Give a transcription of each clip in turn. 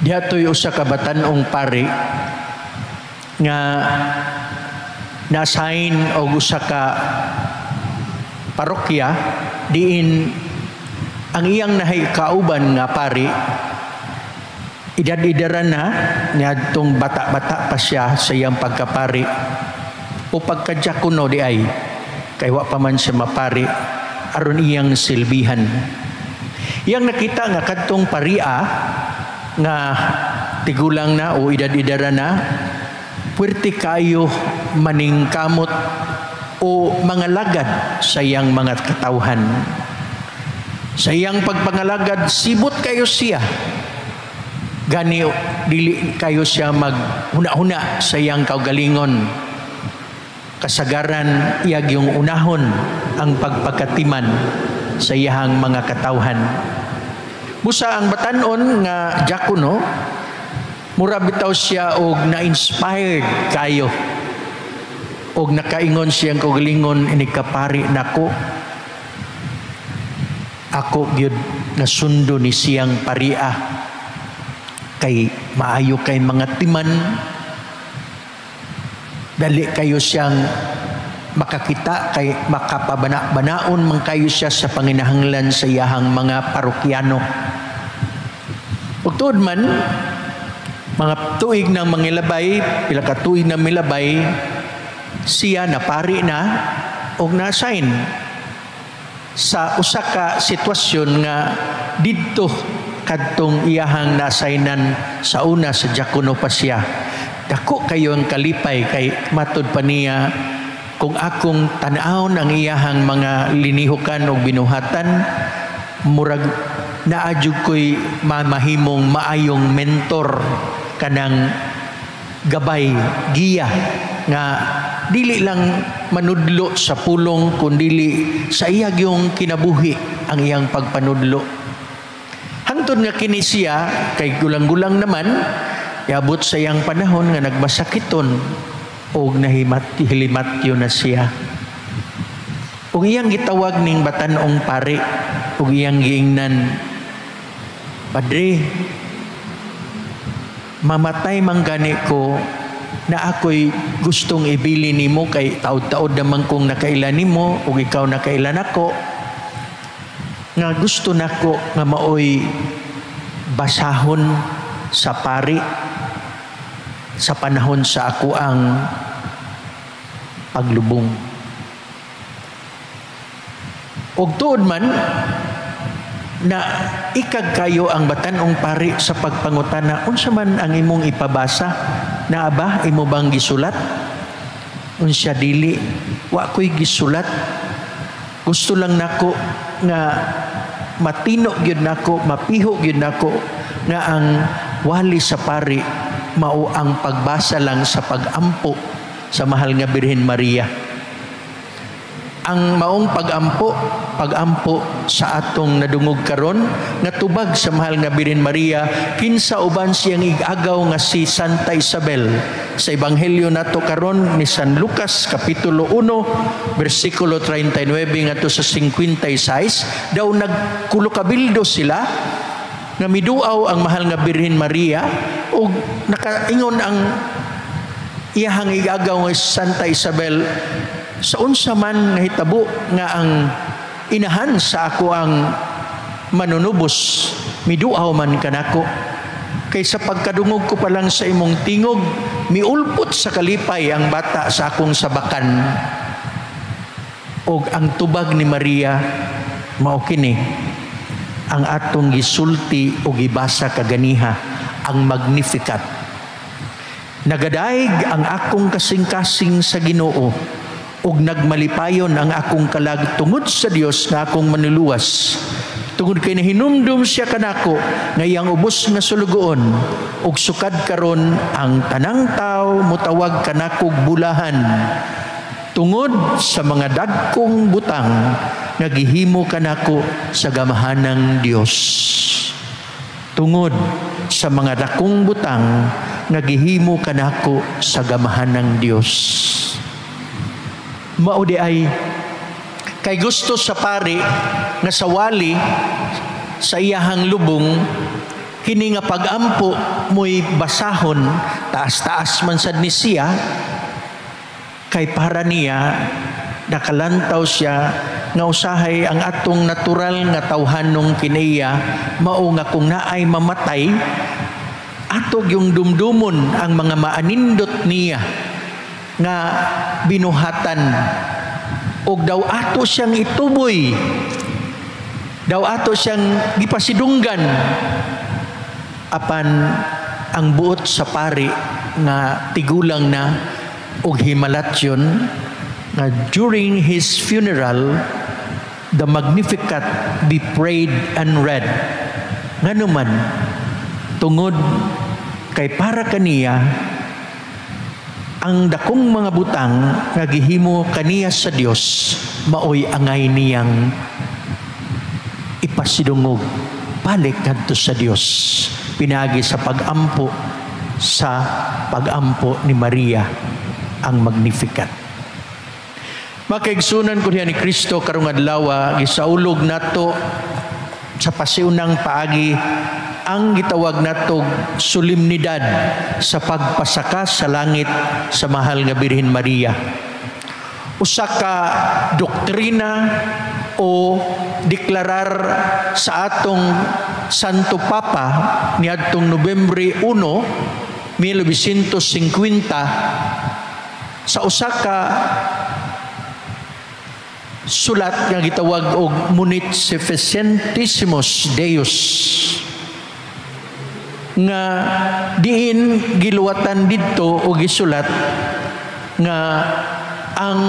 Diha to'y usa ka batan-ong pari nga na-assign og usa ka parokya diin ang iyang nahikauban nga pari edad-edaran na, niadtong bata-bata pa siya sa iyang pagkapari o pagkadyakono di ay, kay wa pa man siya mapari, aron iyang silbihan. Iyang nakita nga kadtong paria nga tigulang na o edad-edaran na, puwerte kayo maningkamot o mangalagad sa iyang mga katawhan. Sa iyang pagpangalagad, sibot kayo siya. Gani dili kayo siya maghuna-huna sa iyang kaugalingon. Kasagaran iyag yung unahon ang pagpagkatiman sa iyang mga katawhan. Busa ang batanon nga diakono, mura bitaw siya og na-inspired kayo. Og nakaingon siyang kaugalingon, "Inig kapari nako, ako gyud nga sundo ni siyang paria kay maayo kay mga timan, dali kayo siyang makakita kay makapabana-banaon man kayo siya sa panginahanglan sa iyahang mga parokyano." Ug tuod man, mga tuig ng mangilabay, pila ka tuig na milabay, siya napari na og na-assign sa usa ka sitwasyon nga didto kadtong iyahang na-assignan sa una sa diakono pa siya. Dako kayo ang kalipay kay matud pa niya, kung akong tan-awon ang iyahang mga linihukan og binuhatan, murag naa jud ko'y mamahimong maayong mentor, kanang gabay, giya nga dili lang manudlo sa pulong kundili sa iya gyung kinabuhi ang iyang pagpanudlo. Hangtod nga kini siya kay gulang-gulang naman, iabot sa iyang panahon nga nagmasakiton og nahimat hilimatyo na siya. Ug iyang gitawag ning batan-ong pari ug iyang giingnan, "Padre, mamatay man gani ko na ako'y gustong ibili nimo kay taod-taod naman kong nakaila nimo ug ikaw nakaila nako, nga gusto nako nga maoy basahon sa pari sa panahon sa ako ang paglubong." Ug tuod man na ikag kayo ang batan-ong pari sa pagpangutana, "Unsa man ang imong ipabasa? Naa ba imo bang gisulat?" Unsya, "Dili, wa ko'y gisulat. Gusto lang nako nga matino gyud nako, mapiho gyud nako nga ang wali sa pari mao ang pagbasa lang sa pagampo sa mahal nga Birhen Maria. Ang maong pagampo, pagampo sa atong nadungog karon nga tubag sa mahal nga Birhen Maria, kinsa uban siyang igagaw nga si Santa Isabel sa ebanghelyo nato karon ni San Lucas kapitulo 1 bersikulo 39 ngadto sa 56. Daw nagkulokabildo sila nga miduaw ang mahal nga Birhen Maria ug nakaingon ang iyahang igagaw nga Santa Isabel, 'Sa unsa man nahitabo nga ang inahan sa ako ang manunubos miduaw man kanako? Kay sa pagkadungog ko pa lang sa imong tingog, miulpot sa kalipay ang bata sa akong sabakan.' Og ang tubag ni Maria mao kini ang atong gisulti o gibasa kaganiha, ang Magnificat: 'Nagadayeg ang akong kasing-kasing sa Ginoo ug nagmalipayon ang akong kalag tungod sa Dios nga akong manluluwas, tungod kay nahinumdum siya kanako nga iyang ubos nga sulugoon, ug sukad karon ang tanang tawo motawag kanakog bulahan, tungod sa mga dagkong butang nga gihimo kanako sa gamahanang Dios. Tungod sa mga dakong butang nga gihimo kanako sa gamahanang Dios.' Mao di ay kay gusto sa pari nga sa wali sa iyahang lubong Kini nga pagampo mo'y basahon, taas-taas man sad ni siya, kay para niya nakalantaw siya nga usahay ang atong natural nga tawhanong kinaiya mao nga kung naay mamatay, ato yung dumdumon ang mga maanindot niya nga binuhatan og daw ato siyang ituboy, daw ato siyang gipasidunggan. Apan ang buot sa pari nga tigulang na og himalatyon nga during his funeral the Magnificat be prayed and read. Ngano man? Tungod kay para kaniya ang dakong mga butang nga gihimo kaniya sa Dios maoy angay niyang ipasidungog balik ngadto sa Dios pinaagi sa pagampo ni Maria ang Magnificat. Makaigsunan ko diha ni Kristo, karong adlaw gisaulog nato sa pasiunang paagi ang gitawag natog solemnidad sa pagpasaka sa langit sa mahal nga Birhen Maria. Usa ka doktrina o deklarar sa atong Santo Papa niadtong Nobyembre 1, 1950 sa usa ka sulat nga gitawag og Munificentissimus Deus, nga diin giluwatan didto o gisulat nga ang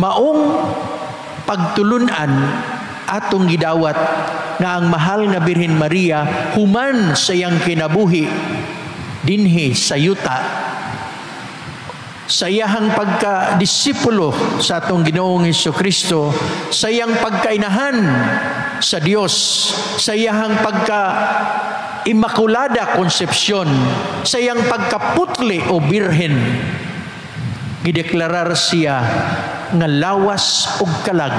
maong pagtulunan atong gidawat nga ang mahal nga Birhen Maria, human sa iyang kinabuhi dinhi sa yuta, sa iyahang pagka-disipulo sa atong Ginoong Hesus Kristo, sa iyang pagkainahan sa Dios, sa iyahang pagka Immaculada Concepcion, sa iyang pagkaputli o birhen, gideklarar siya nga lawas ug kalag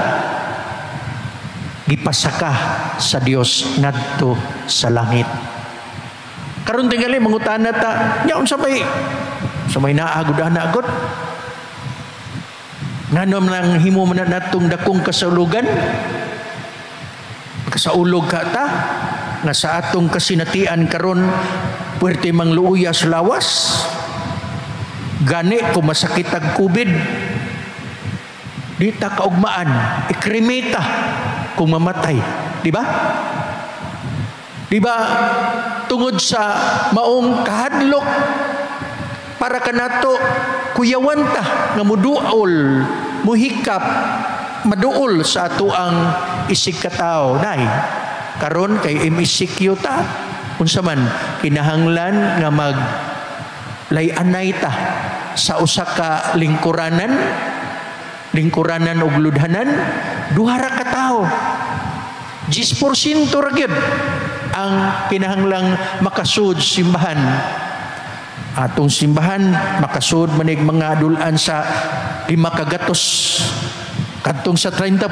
gipasaka sa Dios ngadto sa langit. Karon tingali mangutana ta, nya unsa may sa may naa gud ana gud? Ngano man himo man natong dakong kasaulugan? Kasaulog ka ta nga sa atong kasinatian karon puwerte mang luuya sa lawas. Gani kung masakit ang COVID, di ta kaugmaan, i-cremate ta kung mamatay. Di ba? Di ba tungod sa maong kahadlok, para kanato kuyawan ta nga muduol, muhikap, maduol sa ato ang isig katao nay? Karon kay MECQ ta, unsa man kinahanglan nga mag lay-anay ta sa usa ka lingkuranan, lingkuranan og ludhanan, duha ra ka tawo, 10% ra gyud ang kinahanglang makasud simbahan. Atong simbahan makasud manig mga dulan sa 5 kagatos. Kadtong sa 30%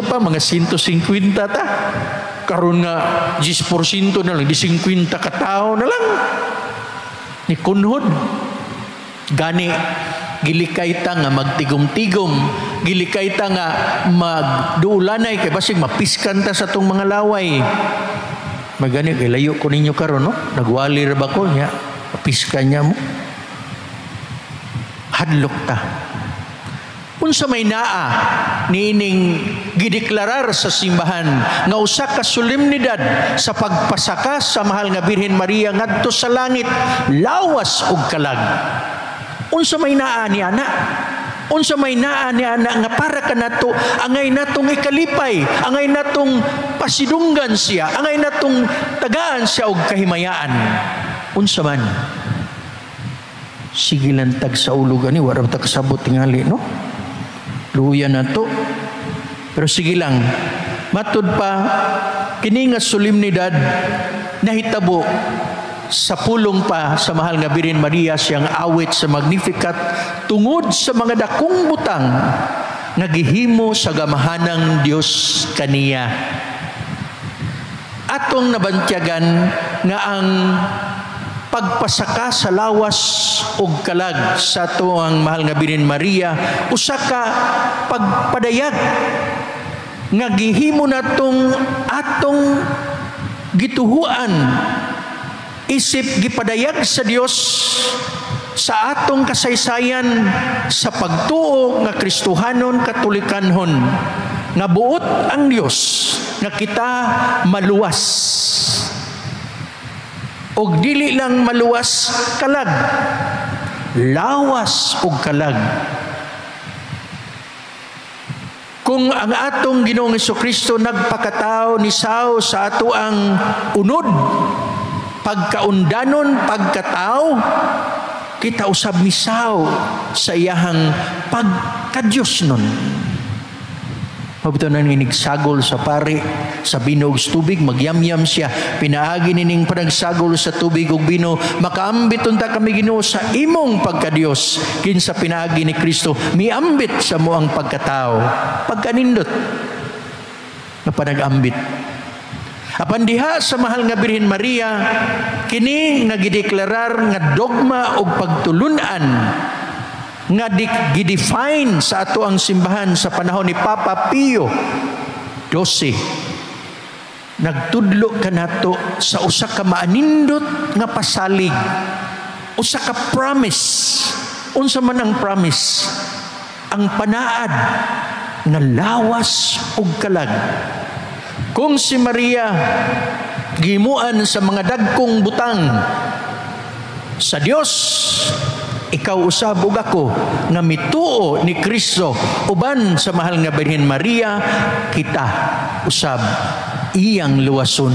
pa, mga 150 ta. Karon nga 10% na lang, di 50 ka tao na lang ni kunhod. Gani gilikay ta nga magtigom-tigom, gilikay ta nga magduulanay kay basig mapiskan ta sa atong mga laway. Magani kay layo ko ninyo karon, no? Nagwali ra ba ko nya? Mapiskan niya mo. Hadlok ta. Unsa may naa niining gideklarar sa simbahan nga usa ka solemnidad sa pagpasaka sa mahal nga Birhen Maria ngadto sa langit lawas ug kalag? Unsa may naa ni ana? Unsa may naa ni ana nga para kanato angay natong ikalipay, angay natong pasidunggan siya, angay natong tagaan siya og kahimayaan? Unsa man? Sige lang tag sa ulo gani, wala ta kasabot tingali, no? Luya na to. Pero sige lang, matud pa, kini nga solemnidad nahitabo sa pulong pa sa mahal nga Birhen Maria, siyang awit sa Magnificat, tungod sa mga dakong butang nga gihimo sa gamahanang Dios kaniya. Atong nabantyagan nga ang pagpasaka sa lawas ug kalag sa atuang mahal nga Birhen Maria usa ka pagpadayag nga gihimo natong atong gituhuan isip gipadayag sa Dios sa atong kasaysayan sa pagtuo nga Kristohanon, Katolikanhon, nga buot ang Dios nga kita maluwas, og dili lang maluwas kalag, lawas ug kalag. Kung ang atong Ginoong Kristo nagpakatao, nisaw sa ato ang unod, pagkaundanon, pagkatao, kita usab misaw sa iyahang pagkadiyos nun. Mao bitaw nang inigsagol sa pari sa bino ug tubig, magyamyam siya. Pinaagi nining panagsagol sa tubig ug bino, makaambit unta kami, Ginoo, sa imong pagkadiyos. Kinsa pinaagi ni Kristo miambit sa among pagkatao. Pagkanindot nga panag-ambit. Apan diha sa mahal nga Birhen Maria, kini nga gideklarar nga dogma ug pagtulunan nga gidefine sa ato ang simbahan sa panahon ni Papa Pio XII, nagtudlo kanato sa usa ka maanindot nga pasalig, usa ka promise. Unsa man ang promise? Ang panaad nga lawas ug kalag. Kung si Maria gimuan sa mga dagkong butang sa Dios, ikaw usab ug ako nga mituo ni Kristo uban sa mahal nga Birhen Maria, kita usab iyang luwason,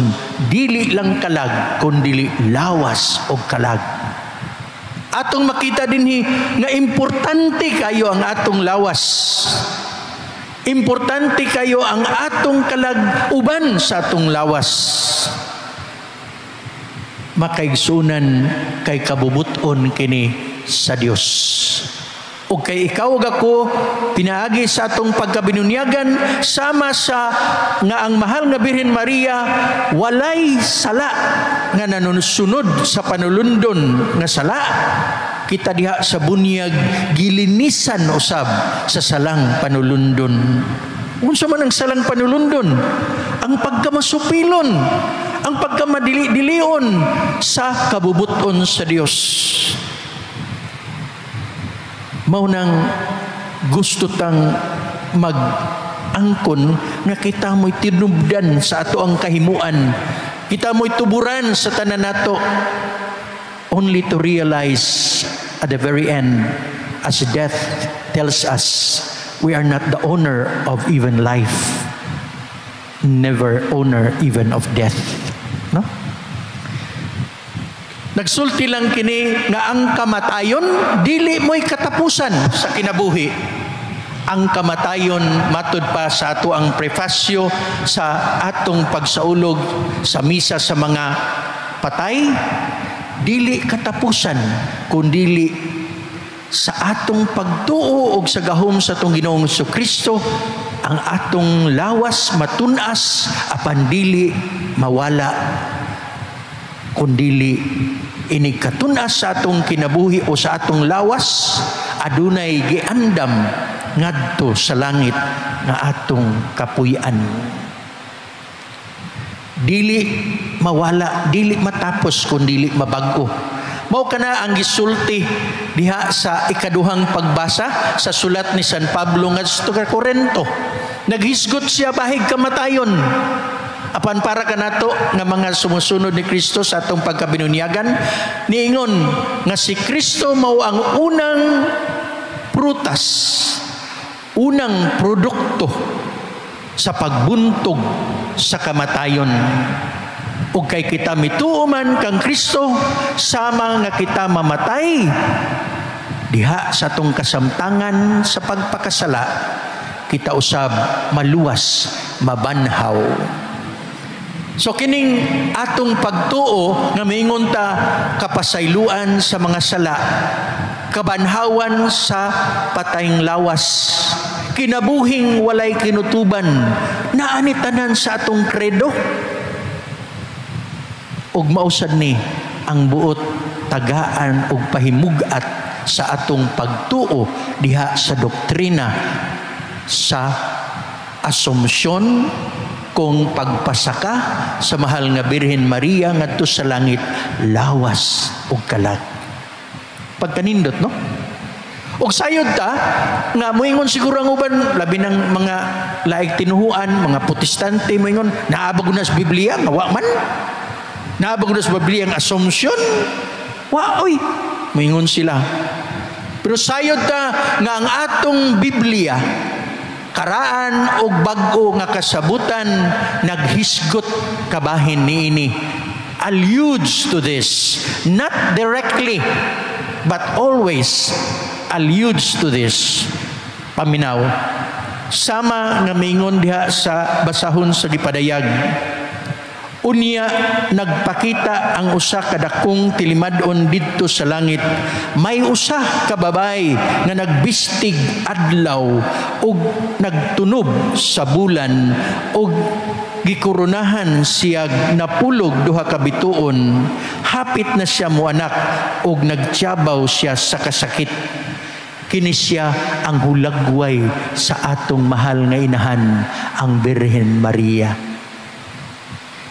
dili lang kalag kundili lawas og kalag. Atong makita dinhi nga importante kayo ang atong lawas, importante kayo ang atong kalag uban sa atong lawas. Makaigsunan, kay kabubuton kini sa Dios. O kay ikaw ug ako, pinaagi sa atong pagkabinunyagan, sama sa nga ang mahal nga Birhen Maria walay sala nga nanunsunod sa panulundon nga sala, kita diha sa bunyag gilinisan usab sa salang panulundon. Unsa man ang salang panulundon? Ang pagkamasupilon, ang pagkamadili-dilion sa kabubuton sa Dios. Mao nang gusto tang mag-angkon nga kita mo'y tinubdan sa ato ang kahimuan. Kita mo'y tuburan sa tanan nato, only to realize at the very end, as death tells us, we are not the owner of even life, never owner even of death. No? Nagsulti lang kini nga ang kamatayon dili mo'y katapusan sa kinabuhi. Ang kamatayon, matud pa sa ato ang prefasyo sa atong pagsaulog sa misa sa mga patay, dili katapusan kundili sa atong pagtuo og sa gahom sa atong Ginoong Kristo, ang atong lawas matunas apan dili mawala, kundili inig katunas sa atong kinabuhi o sa atong lawas, adunay giandam ngadto sa langit nga atong kapuy-an. Dili mawala, dili matapos, kundili mabag-o. Mao kana ang gisulti diha sa ikaduhang pagbasa sa sulat ni San Pablo ngadto sa Korinto. Naghisgot siya bahig kamatayon. Apan para kanato nga mga sumusunod ni Kristo sa atong pagkabinunyagan, niingon nga si Kristo mao ang unang prutas, unang produkto sa pagbuntog sa kamatayon. Ug kay kita mituo man kang Kristo, sama nga kita mamatay diha sa atong kasamtangan sa pagpakasala, kita usab maluwas, mabanhaw. So kining atong pagtuo nga miingon ta kapasayloan sa mga sala, kabanhawan sa patayng lawas, kinabuhing walay kinutuban, naa ni tanan sa atong kredo. Ug mao sad ni ang buot tagaan og pahimugat sa atong pagtuo diha sa doktrina sa Assumption, kung pagpasaka sa mahal nga Birhen Maria ngadto sa langit, lawas ug kalag. Pagkanindot, no? Og sayod ta nga moingon siguro ang uban, labi ng mga laing tinuhuan, mga Protestante, moingon, "Naa ba na sa Biblia nga wa man? Naa ba na sa Biblia ang Assumption? Wa oy," moingon sila. Pero sayod ta nga ang atong Biblia, karaan og bag-o nga kasabutan, naghisgot kabahin niini, alludes to this, not directly but always alludes to this. Paminaw, sama nga mingon diha sa basahon sa gipadayag, "Unya nagpakita ang usa ka dakong tilimad-on didto sa langit. May usa ka babay nga nagbistig adlaw ug nagtunob sa bulan ug gikoronahan siya napulog duha ka bituon. Hapit na siya moanak ug nagtiyabaw siya sa kasakit. Kini siya ang hulagway sa atong mahal nga inahan, ang Birhen Maria."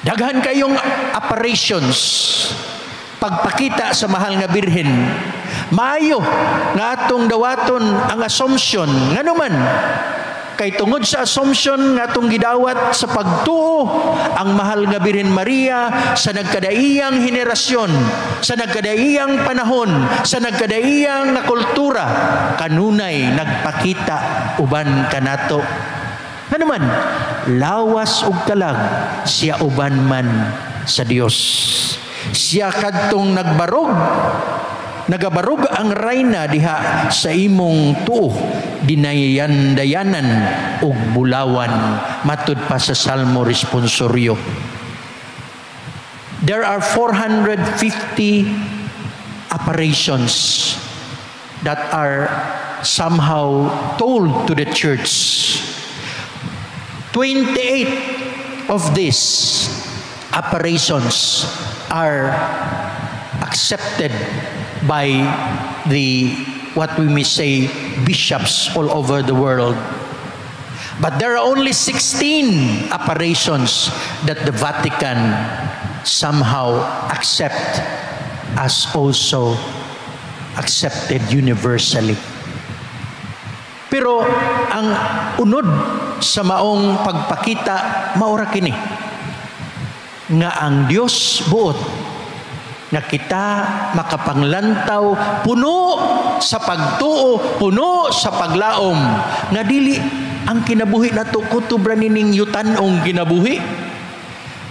Daghan kayong apparitions, pagpakita sa mahal nga Birhen. Maayo nga atong dawaton ang Assumption. Ngano man? Kay tungod sa Assumption nga atong gidawat sa pagtuo, ang mahal nga Birhen Maria sa nagkadaiyang henerasyon, sa nagkadaiyang panahon, sa nagkadaiyang nga kultura, kanunay nagpakita uban kanato. Ngano man? Lawas ug kalag siya uban man sa Dios. Siya kadtong nagbarog, nagabarog ang rayna diha sa imong tuo, dinayandayanan og bulawan, matud pa sa Salmo Responsorio. There are 450 apparitions that are somehow told to the church. 28 of these apparitions are accepted by the, what we may say, bishops all over the world. But there are only 16 apparitions that the Vatican somehow accept as also accepted universally. Pero ang unod sa maong pagpakita mao ra kini nga ang Dios buot nga kita makapanglantaw puno sa pagtuo, puno sa paglaom nga dili ang kinabuhi nato kutob ra nining yutanong kinabuhi,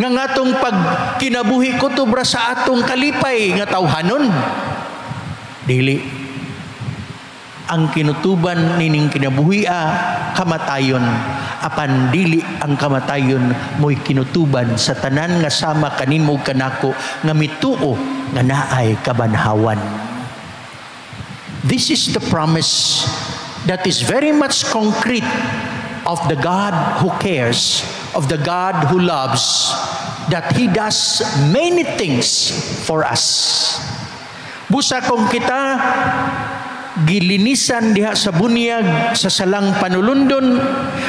nga ngatong pag kinabuhi kutob ra sa atong kalipay nga tawhanon. Dili, ang kinutuban nining kinabuhia kamatayon, apan dili ang kamatayon mo'y kinutuban sa tanan nga sama kanimo kanako nga mituo nga naay kabanhawan. This is the promise that is very much concrete of the God who cares, of the God who loves, that He does many things for us. Busa kung kita gilinisan diha sa bunyag sa salang panulundon,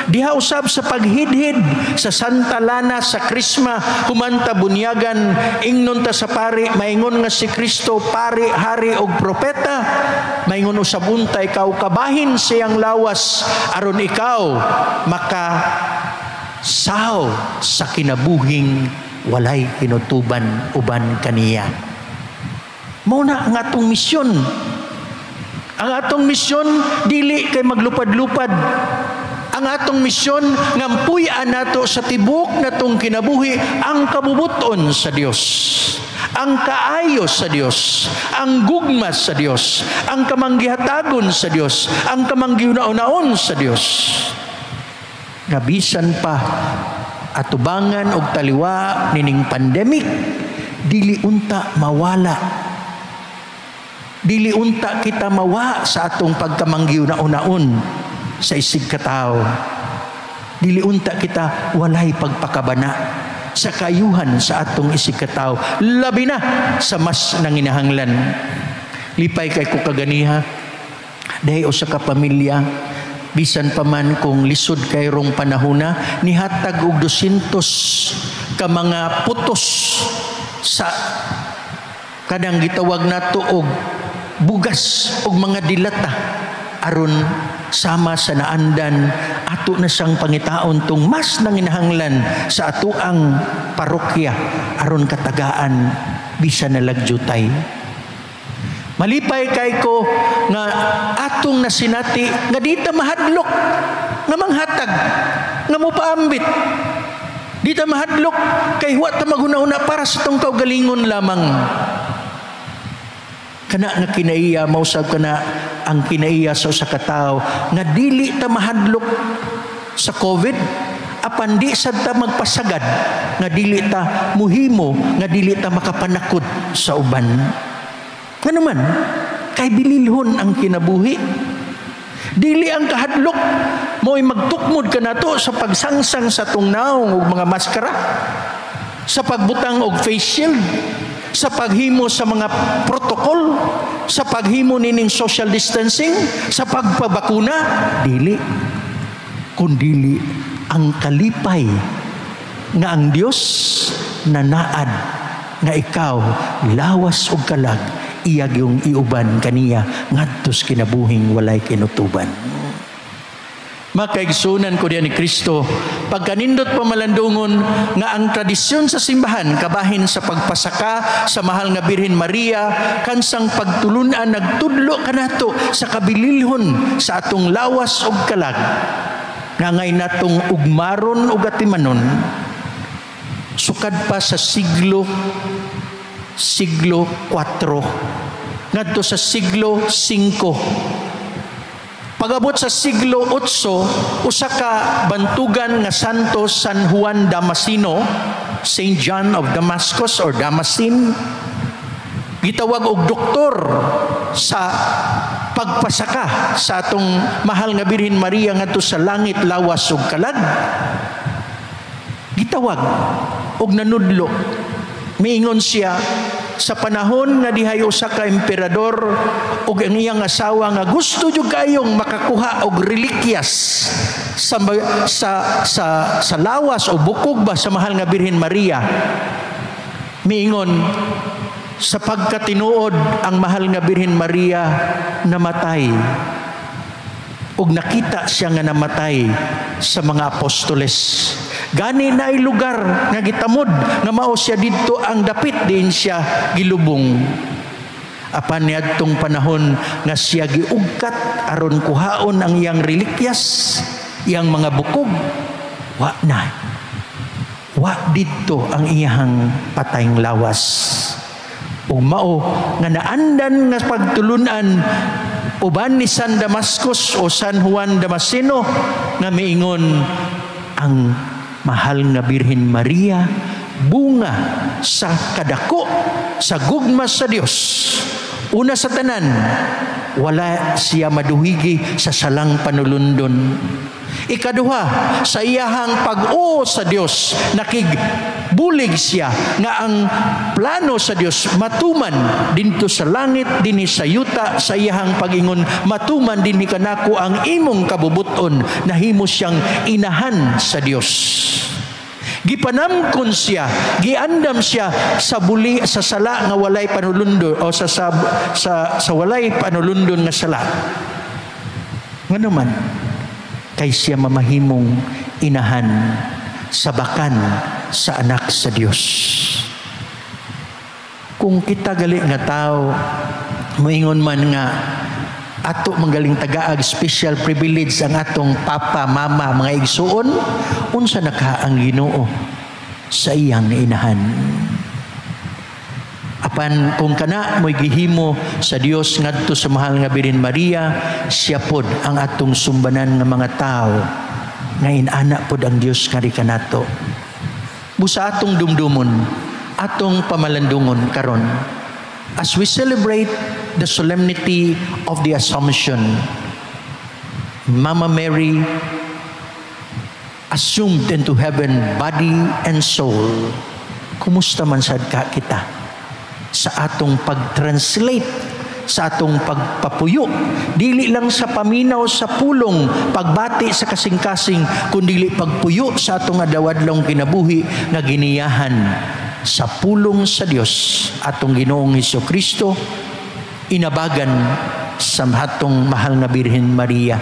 diha usab sa paghidhid sa Santa Lana sa Krisma humanta bunyagan, ingnon ta sa pari, maingon nga si Kristo pari, hari ug propeta, maingon usab unta ikaw kabahin siyang lawas aron ikaw maka saw sa kinabuhing walay kinutuban uban kaniya. Mao na ang atong misyon. Ang atong misyon dili kay maglupad-lupad. Ang atong misyon nga puy-an nato sa tibok natong kinabuhi ang kabubuton sa Dios, ang kaayo sa Dios, ang gugma sa Dios, ang kamanggihatagon sa Dios, ang kamanggihuna-unaon sa Dios. Nga bisan pa atubangan og taliwa nining pandemic, dili unta mawala, dili unta kita mawa sa atong pagkamanggihuna-unaon sa isig katawo. Dili unta kita walay pagpakabana. sa kayuhan sa atong isigkatawo, labi na sa mas nanginahanglan. Lipay kay ko kaganiha dahil usa ka pamilya, bisan pa man kung lisod kay rong panahona, nihatag og 200 ka mga putos sa kanang gitawag nato og bugas og mga dilata, aron sama sa naandan ato na siyang pangitaon tong mas nanginahanglan sa atoang parokya, aron katagaan bisan na lagyutay. Malipay kay ko nga atong nasinati nga di ta mahadlok nga manghatag, nga mopaambit. Di ta mahadlok kay wa ta maghuna-huna para sa atong kaugalingon lamang. Kana nga kinaiya, mausab kana ang kinaiya sa usa ka tawo nga dili ta mahadlok sa COVID, apan di sad ta magpasagad nga dili ta muhimo, nga dili ta makapanakod sa uban. Ngano man, kay bililhon ang kinabuhi. Dili ang kahadlok mo'y magtukmod kanato sa pagsangsang sa atong naong og mga maskara, sa pagbutang og face shield, sa paghimo sa mga protocol, sa paghimo nining social distancing, sa pagpabakuna, dili. Kundili ang kalipay nga ang Dios nanaad nga ikaw, lawas ug kalag, iya gyung iuban kaniya ngadto sa kinabuhing walay kinutuban. Makaigsunan ko diyan ni Kristo, pagkanindot pamalandungon nga ang tradisyon sa simbahan kabahin sa pagpasaka sa mahal nga Birhen Maria kansang pagtulunan nagtudlo kanato sa kabililhon sa atong lawas ug kalag nga ngay natong ugmaron ug atimanon sukad pa sa siglo 4 ngadto sa siglo 5. Pagabot sa siglo 8, usa ka bantugan nga santo, San Juan Damasceno, Saint John of Damascus or Damascene, gitawag og doktor sa pagpasaka sa atong mahal nga Birhen Maria ngadto sa langit lawas ug kalag. Gitawag og nanudlo. Miingon siya, sa panahon nga dihay usa ka emperador ug ang iyang asawa nga gusto jud kayong makakuha og relikyas sa lawas o bukog ba sa mahal nga Birhen Maria. Miingon, sa pagkatinuod ang mahal nga Birhen Maria namatay ug nakita siya nga namatay sa mga apostoles. Gani naay lugar nga gitamod nga mao siya didto ang dapit diin siya gilubong. Apan niadtong panahon nga siya giugkat aron kuhaon ang iyang relikyas, iyang mga bukog, wa na. Wa didto ang iyang patayng lawas. Ug mao nga naandan nga pagtulunan uban ni San Damascus o San Juan Damasceno nga miingon ang mahal nga Birhen Maria bunga sa kadako sa gugma sa Dios. Una sa tanan, wala siya maduhigi sa salang panulundon. Ikaduha, sa iyahang pag-uo sa Dios, nakigbulig siya nga ang plano sa Dios matuman dinto sa langit dinhi sa yuta. Sa iyahang pag-ingon, "Matuman dinhi kanako ang imong kabubuton," nahimo siyang inahan sa Dios. Gipanamkon siya, giandam siya sa buli sa sala nga walay panulundon o sa walay panulundon nga sala. Ngano man, kay siya mamahimong inahan sa bakan sa anak sa Dios. Kung kita gali nga tao, moingon man nga ato manggaling tagaag special privilege ang atong papa, mama, mga igsuon, unsa na ka ang Ginoo sa iyang inahan? Apan kung kana mo'y gihimo sa Dios ngadto sa mahal nga Birhen Maria, siya pod ang atong sumbanan nga mga tao nga inana pod ang Dios nga kanato. Busa atong dumdumon, atong pamalandungon karon as we celebrate the solemnity of the Assumption, Mama Mary Assumed into heaven, body and soul. Kumusta man sad ka kita sa atong pag-translate, sa atong pagpapuyo, dili lang sa paminaw sa pulong, pagbati sa kasing-kasing, kundi pagpuyo sa atong adlaw-adlawng kinabuhi nga giniyahan sa pulong sa Dios atong Ginoong Kristo, inabagan sa atong mahal nga Birhen Maria?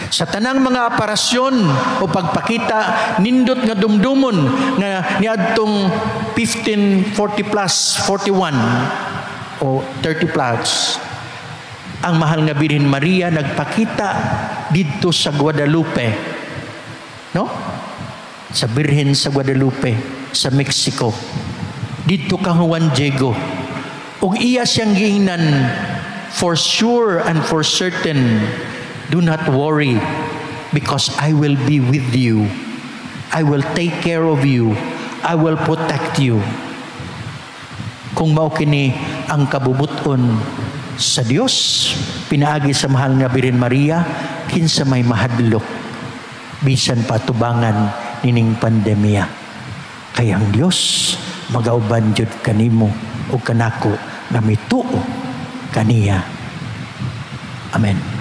Sa tanang mga aparisyon o pagpakita, nindot nga dumdumon nga niadtong 1540 plus, 41 o 30 plus, ang mahal nga Birhen Maria nagpakita didto sa Guadalupe, no, sa Birhen sa Guadalupe sa Mexico, didto kang Juan Diego, ug iya siyang giingnan, "For sure and for certain, do not worry, because I will be with you. I will take care of you. I will protect you." Kung mao kini ang kabubut-on sa Dios pinaagi sa mahal nga Birhen Maria, kinsa may mahadlok bisan pa tubangan nining pandemya? Kay ang Dios magauban jud kanimo ug kanako nga mituo kaniya. Amen.